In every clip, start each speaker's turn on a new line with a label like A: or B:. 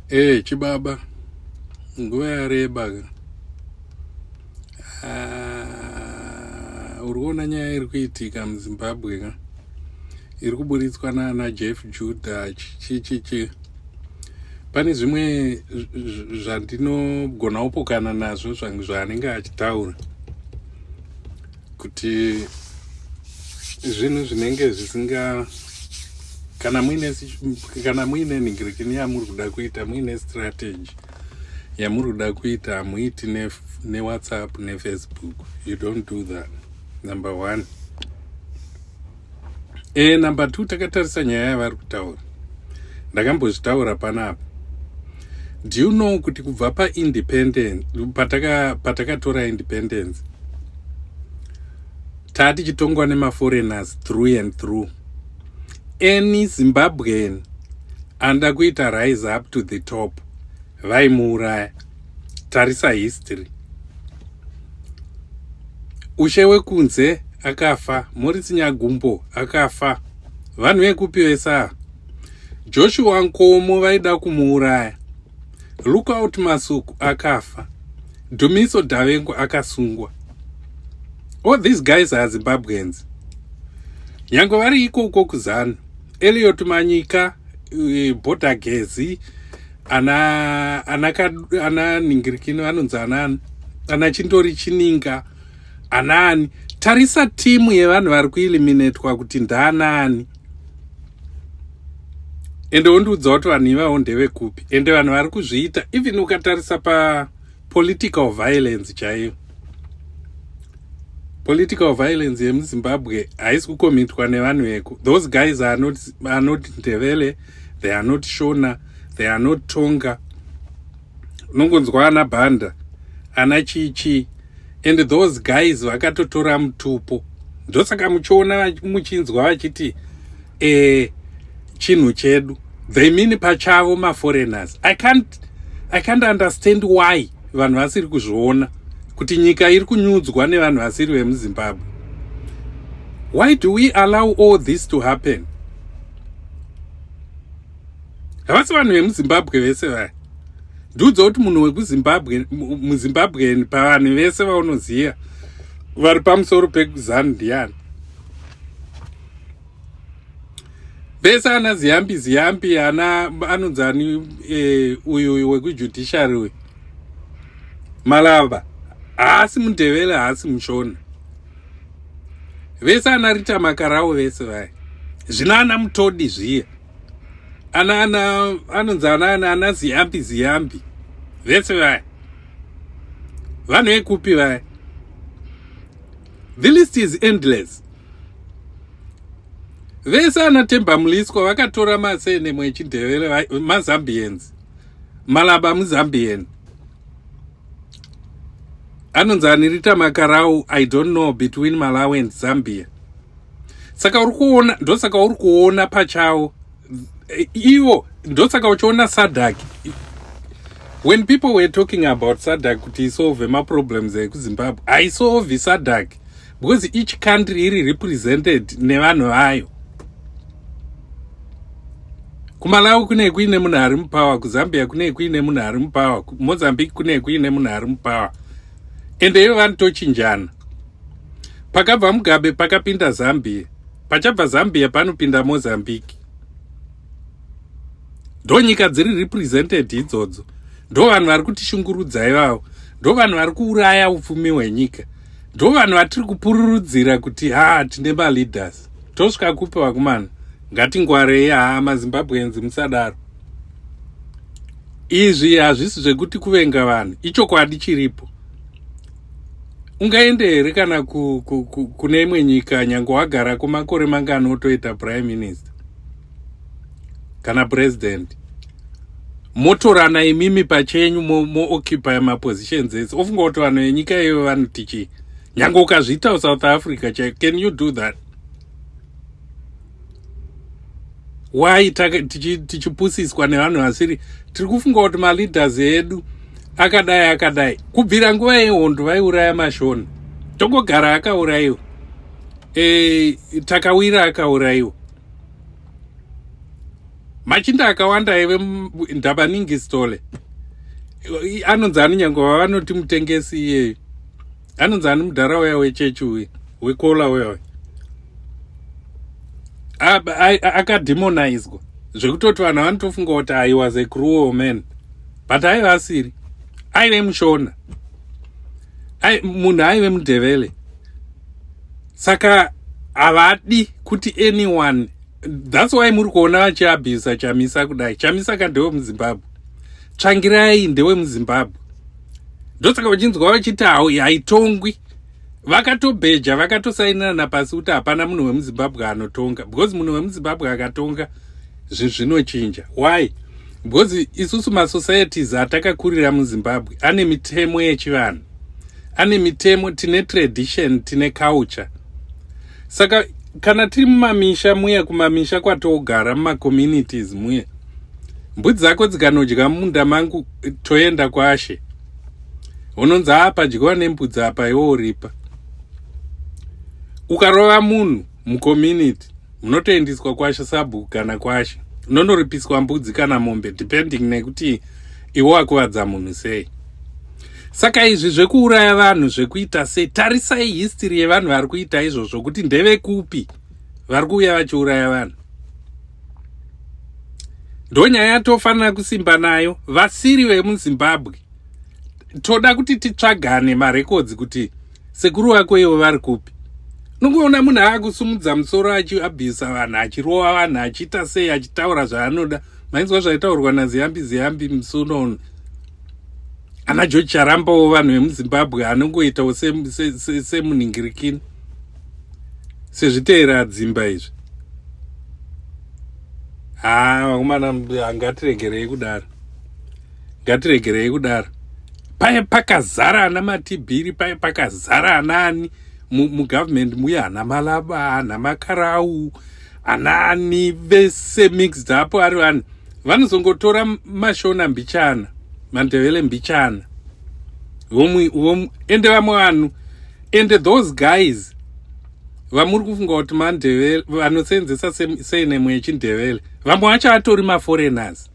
A: Eh, chibaba nguva yareba ka. Ah, uri kuona nyaya iri kuitika muzimbabwe ka iri kuburitswa naana jeff judah chichichi pane zvimwe zvandinogona kupokana nazvo zvaanenge achitaura kuti zvinhu zvinenge zvisinga kana muine kana muine nhingirikini yamuri kuda kuita muine strategy yamuri kuda kuita hamuiti newhatsapp ne nefacebook you don't do that number one e number two takatarisa nyaya yavari kutaura ndakambozvitaura panapa do you know kuti kubva paindependence patakatora pataka independence taa tichitongwa nemaforeigners through and through any zimbabwean anoda kuita rise up to the top vaimuuraya tarisa history ushe wekunze akafa morisi nyagumbo akafa vanhu vekupi vese ava joshua nkomo vaida kumuuraya lookout masuku akafa dumiso dhavengo akasungwa all these guys are zimbabweans nyange vari ikoko kuzanu eliot manyika eh, border gezi ana ana ana ningirikini vanonzi anaani ana chindori chininga anaani tarisa timu yevanhu vari kueliminatwa kuti ndaanaani ende wondiudza kuti vanhu ivavo ndevekupi ende vanhu vari kuzviita even ukatarisa papolitical violence chaiyo political violence yemuzimbabwe haisi kukomitwa nevanhu veku those guys are not, are not ndevele they are not shona they are not tonga unongonzwa ana bhanda ana chichi and those guys vakatotora mutupo ndosaka muchiona muchinzwa vachiti e, chinhu chedu they mean pachavo maforeigners i can't, I can't understand why vanhu vasiri kuzviona kuti nyika iri kunyudzwa nevanhu vasiri vemuzimbabwe why do we allow all this to happen havasi vanhu vemuzimbabwe vese vaya ndiudza kuti munhu wekuzimbabwe muzimbabwean pavanhu vese vaunoziva vari pamusoro pekuzanu ndiyani vese ana ziyambi ziyambi ana anonzi ani e, uyu uyu wekujudiciary uyu malava haasi mundevele haasi mushona vese ana rita makarau vese vaya zvino ana mutodi zviya ana ana anonzi ana ana ana ziyambi ziyambi vese vaya vanhu vekupi vaya the list is endless vese ana Themba Mliswa vakatora masenemo echindevere mazambians malaba muzambian anonzi anirita makarau i don't know between malawi and zambia saka uri kuona ndosaka uri kuona pachawo ivo ndosaka uchiona sadak when people were talking about sadak kuti isolve maproblems ekuzimbabwe haisolve sadak because each country iri represented nevanhu vayo kumalawi kune kuine munhu ari mupower kuzambia kune kuine munhu ari mupower kumozambique kune kuine munhu ari mupower ende ivo vanotochinjana pakabva mugabe pakapinda zambia pachabva zambia panopinda mozambique ndo nyika dziri represented idzodzo ndo vanhu vari kutishungurudza ivavo ndo vanhu vari kuuraya upfumi hwenyika ndo vanhu vatiri kupururudzira kuti ha tine maleaders tosvika kupi vakomana ngatingwarei haa mazimbabweans musadaro izvi hazvisi zvekuti kuvenga vanhu ichokwadi chiripo ungaende here kana ku, ku, ku, kune imwe nyika nyange wagara kumakore mangani otoita prime minister kana president motorana imimi pachenyu mooccupy mo mapositions ese ofunga kuti vanhu venyika iyoyo vanoti chii nyange ukazviita kusouth africa chai can you do that why tichipusiswa nevanhu vasiri tiri kufunga kuti maleaders edu akadai akadai kubvira nguva yehondo vaiuraya mashona tongogara akaurayiwa e, takawira akaurayiwa Machinda akawanda aive Ndabaningi Sithole, anonzi ani, nyange vavanoti mutengesi iyeyo, anonzi ani, mudhara uya wechechi uya wekola uya uya akademonizwa zvekutoti vanhu vanotofunga kuti I was a cruel man, but aiva asiri. Aive muShona, munhu aive muNdebele. Saka havadi kuti anyone. That's why muri kuona vachiabhisa Chamisa kudai. Chamisa ka ndewemuZimbabwe, Tsvangirai ndewemuZimbabwe. Ndosaka vachinzwa vachiti haitongwi. Vakatobheja, vakatosainirana pasi kuti hapana munhu wemuZimbabwe anotonga, because munhu wemuZimbabwe akatonga, zvinhu zvinochinja. Why? Because isusu masocieties atakakurira muZimbabwe ane mitemo yechivanhu, ane mitemo, tine tradition, tine culture. Saka kana tiri mumamisha muya, kumamisha kwatogara, mumacommunities muya, mbudzi dzako dzikanodya mumunda mangu, toenda kwashe, unonzi apa dyiwa nembudzi apa, iwo uripa. Ukarova munhu mucommunity, munotoendiswa kwashe, sabhuku kana kwashe, unonoripiswa mbudzi kana mombe, depending nekuti iwe wakuvadza munhu sei. Saka izvi zvekuuraya vanhu, zvekuita sei, tarisai history yevanhu vari kuita izvozvo kuti ndevekupi vari kuuya vachiuraya vanhu. Ndonyaya yatofanira kusimba nayo. Vasiri vemuZimbabwe, toda kuti titsvagane marecords kuti sekuru vako ivo vari kupi. Nongoona munhu aakusumudza musoro achiabhisa vanhu, achirova vanhu, achiita sei, achitaura zvaanoda. Mainzwa zvaitaurwa naZiyambi Ziyambi musuno, ana George Charambawo, vanhu vemuZimbabwe anongoitawo semunhingirikini, sezviteera dzimba izvi. Ha, vakomana, ngatiregerei kudaro, ngatiregerei kudaro. Paye pakazara ana Matibhiri, paye pakazara anaani mugovernment muye, ana Malaba, ana Makarau, anaani vese mixed up ari vanhu vanozongotora maShona mbichana, maNdebele mbichana, ende vamwe vanhu. Ende those guys vamuri kufunga kuti maNdebele, vanosenzesa surname yechiNdebele, vamwe vacho atori maforeigners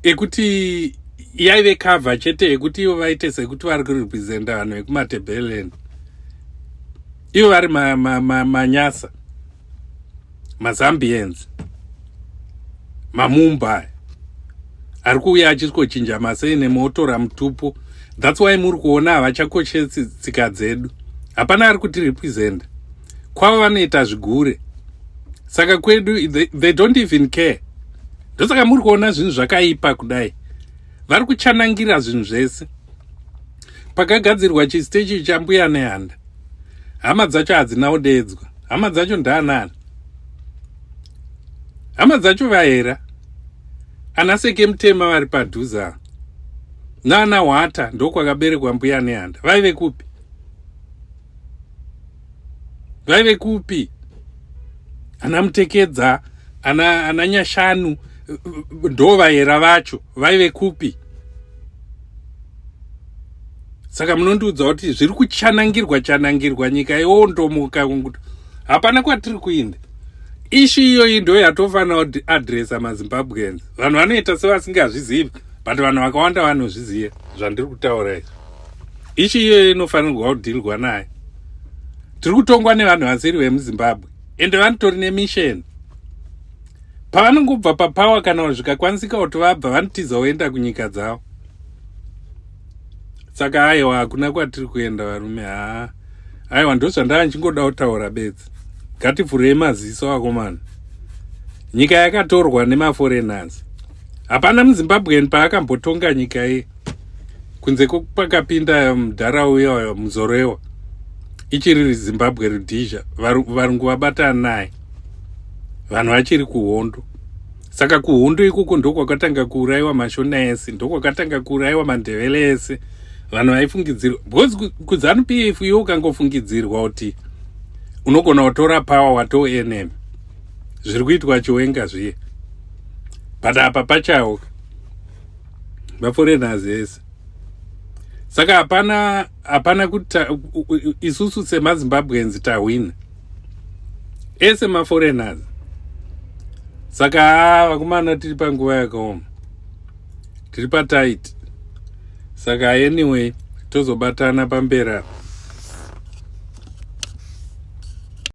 A: ekuti yaive cover chete yekuti ivo vaite sekuti vari kurepresenta vanhu vekuMatebeleland, ivo vari maNyasa, maZambians, maMumbai ari kuuya achisvikochinja masurname, otora mutupo. That's why muri kuona havachakoshesi tsika dzedu. Hapana ari kutirepresenta. Kwavo vanoita zvigure, saka kwedu they don't even care. Ndosaka muri kuona zvinhu zvakaipa kudai, vari kuchanangira zvinhu zvese. Pakagadzirwa chistatue chaMbuya Nehanda, hama dzacho hadzina kudedzwa. Hama dzacho ndaanani? Hama dzacho vahera ana Seke Mutema vari padhuze naana Hwata, ndokwakaberekwa Mbuya Nehanda. Vaive kupi? Vaive kupi? Ana Mutekedza, ana Nyashanu, ndo vayera vacho, vaive kupi? Saka munondiudza kuti zviri kuchanangirwa chanangirwa, nyika yondomuka, hapana kwatiri kuinda. Issue iyoyi ndo yatofanira kuaddressa maZimbabweans. Vanhu vanoita sevasingazvizivi, but vanhu vakawanda vanozviziva zvandiri kutaura izvi. Issue iyoyo inofanirwa kudealwa nayo. Tiri kutongwa nevanhu vasiri vemuZimbabwe, ende vanotori nemission. Pavanongobva papower, kana zvikakwanisika kuti vabva, vanotiza voenda kunyika dzavo. Saka aiwa, hakuna kwatiri kuenda, varume. Haa, aiwa, ndo zvandava ndichingoda kutaura bedzi. Ngativhurei maziso, akomana. Nyika yakatorwa nemaforeigners. Hapana muZimbabwean paakambotonga nyika iyi kunze kwakapinda mudhara uya Muzorewa. Ichiri Zimbabwe Rhodesia, varungu vabatana naye, vanhu vachiri kuhondo. Saka kuhondo ikoko ndokwakatanga kuurayiwa maShona ese, ndokwakatanga kuurayiwa maNdebele ese, vanhu vaifungidzirwa, because kuZANU PF iwe ukangofungidzirwa kuti unogona kutora power, watoo enemy. Zviri kuitwa Chiwenga zviye, but apa pachaoka maforeigners ese. Saka hapana kuti isusu semaZimbabweans tahwina, ese maforeigners. Saka haa, vakomana, tiri panguva yakaoma, tiri patight. Saka anyway, tozobatana pamberi apa.